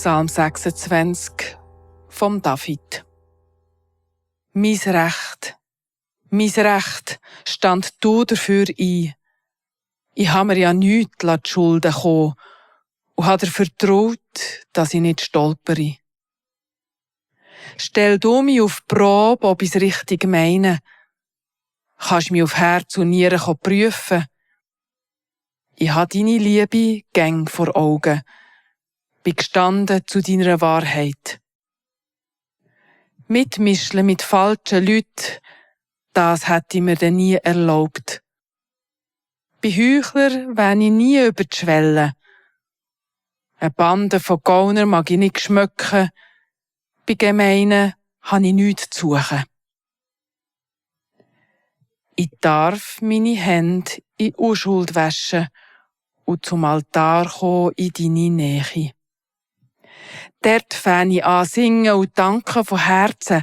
Psalm 26 vom David. Mein Recht, stand du dafür ein. Ich habe mir ja nichts die Schulden kommen und habe dir vertraut, dass ich nicht stolpere. Stell du mich auf die Probe, ob ich es richtig meine. Kannst mich auf Herz und Nieren prüfen. Ich habe deine Liebe gäng vor Augen. Bin gestanden zu deiner Wahrheit. Mitmischeln mit falschen Leuten, das hätte ich mir denn nie erlaubt. Bei Heuchler wäre ich nie über die Schwelle. Eine Bande von Gauner mag ich nicht schmöcken. Bei Gemeinen habe ich nichts zu suchen. Ich darf meine Hände in Unschuld waschen und zum Altar kommen in deine Nähe. Dort fange ich an singen und danken von Herzen.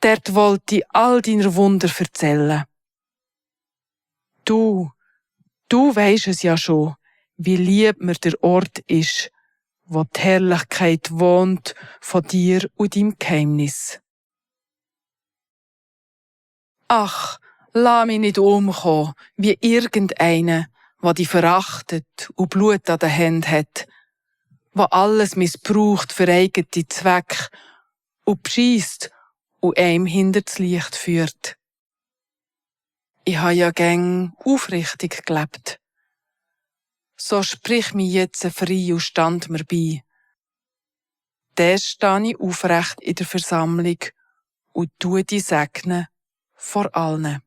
Dort wollte ich all deiner Wunder erzählen. Du weisst es ja schon, wie lieb mir der Ort ist, wo die Herrlichkeit wohnt von dir und deinem Geheimnis. Ach, lass mich nicht umkommen, wie irgendeiner, der dich verachtet und Blut an den Händen hat, der alles missbraucht für eigene Zwecke und beschiesst und einem hinter das Licht führt. Ich habe ja gäng aufrichtig gelebt. So sprich mich jetzt frei und stand mir bei. Dann stehe ich aufrecht in der Versammlung und tue dich segnen vor allen.